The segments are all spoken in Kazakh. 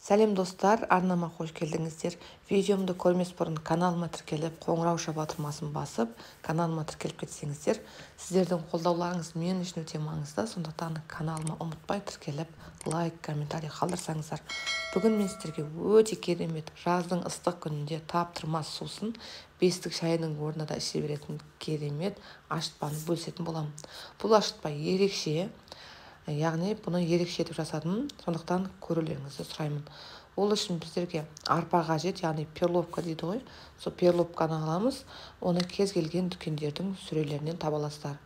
Сәлем, достар, арнама қош келдіңіздер. Видеомды көрмес бұрын каналыма тіркеліп, қоңырауша батырмасын басып, каналыма тіркеліп кетсеңіздер. Сіздердің қолдауларыңыз мен үшін өте маңызды, сондықтан каналыма ұмытпай тіркеліп, лайк, комментарий қалдырсаңыздар. Бүгін мен сіздерге өте керемет, жаздың ыстық күнінде таптырмас сусын, бестік шайының орнына да іше беретін керемет ашытпаны бөлісетін боламын. Бұл ашытпа ерекше, яғни бұны ерекше етіп жасадым, сондықтан көрулеріңізді сұраймын. Ол үшін біздерге арпа қажет, яғни перловка дейді ғой, сол перловканы аламыз. Оны кез келген дүкендердің сөрелерінен таба аласыздар.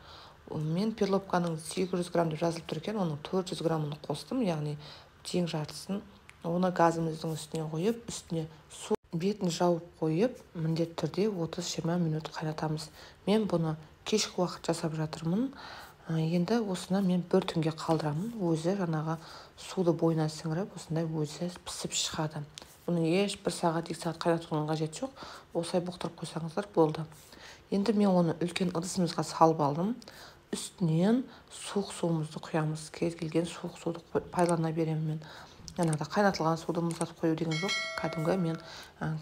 Мен перловканың 800 грамм деп жазылып тұр екен, оның 400 граммын қостым, яғни тең жартысын. Оны газымыздың үстіне қойып, үстіне су, бетін жауып қойып, міндетті түрде 30-20 минут қайнатамыз. Мен бұны кешкі уақыт жасап жатырмын. Енді осыны мен бір түнге қалдырамын. Өзі жаңағы суды бойына сіңіріп, осындай өзі пісіп шығады. Бұны еш бір сағат, 2 сағат қайнатудың қажеті жоқ. Осылай бұқтырып қойсаңыздар болды. Енді мен оны үлкен ыдысымызға салып алдым. Үстінен суық суымызды құямыз. Кез келген суық суды пайдалана беремін мен. Жаңағыда қайнатылған суды мұздатып қою деген жоқ. Кәдімгі мен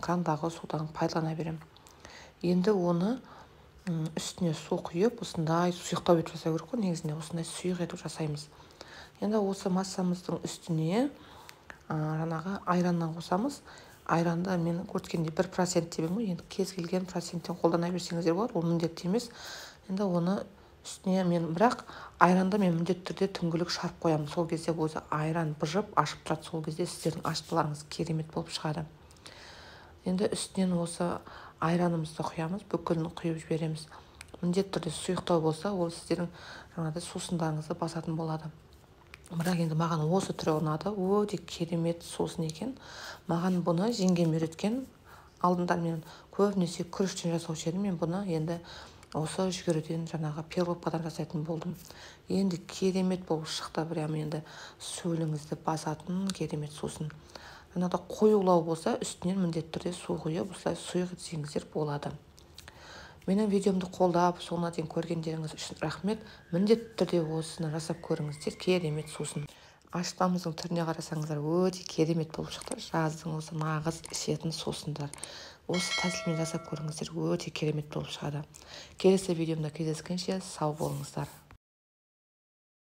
крандағы судан пайдалана беремін. Енді оны үстіне су құйып, осындай сұйықтау етіп жасау керек қой, негізінде осындай сұйық етіп жасаймыз. Енді осы массамыздың үстіне жаңағы айраннан қосамыз. Айранды мен көрсеткендей 1% деп едім ғой, енді кез келген проценттен қолдана берсеңіздер болады, ол міндетті емес. Енді оны үстіне мен, бірақ айранды мен міндетті түрде түнгілік шарып қоямын. Сол кезде өзі айран быжып ашып тұрады, сол кезде сіздердің ашытпаларыңыз керемет болып шығады. Енді үстінен осы айранымызды құямыз, бүкілін құйып жібереміз. Міндетті түрде сұйықтау болса, ол сіздердің жаңағыдай сусындарыңызды басатын болады. Бірақ енді маған осы түрі ұнады, өте керемет сусын екен. Маған бұны жеңгем үйреткен. Алдында мен көбінесе күріштен жасаушы едім, мен бұны енді осы жүгеріден, жаңағы перловкадан жасайтын болдым. Енді керемет болып шықты, прям енді сөліңізді басатын керемет сусын. Жаңағыдай қоюлау болса, үстінен міндетті түрде су құйып, осылай сұйық етсеңіздер болады. Менің видеомды қолдап, соңына дейін көргендеріңіз үшін рахмет. Міндетті түрде осыны жасап көріңіздер, керемет сусын. Ашытпамыздың түріне қарасаңыздар, өте керемет болып шықты. Жаздың осы нағыз ішетін сусындар. Осы тәсілмен жасап көріңіздер, өте керемет болып шығады. Келесі видеомда кездескенше сау болыңыздар.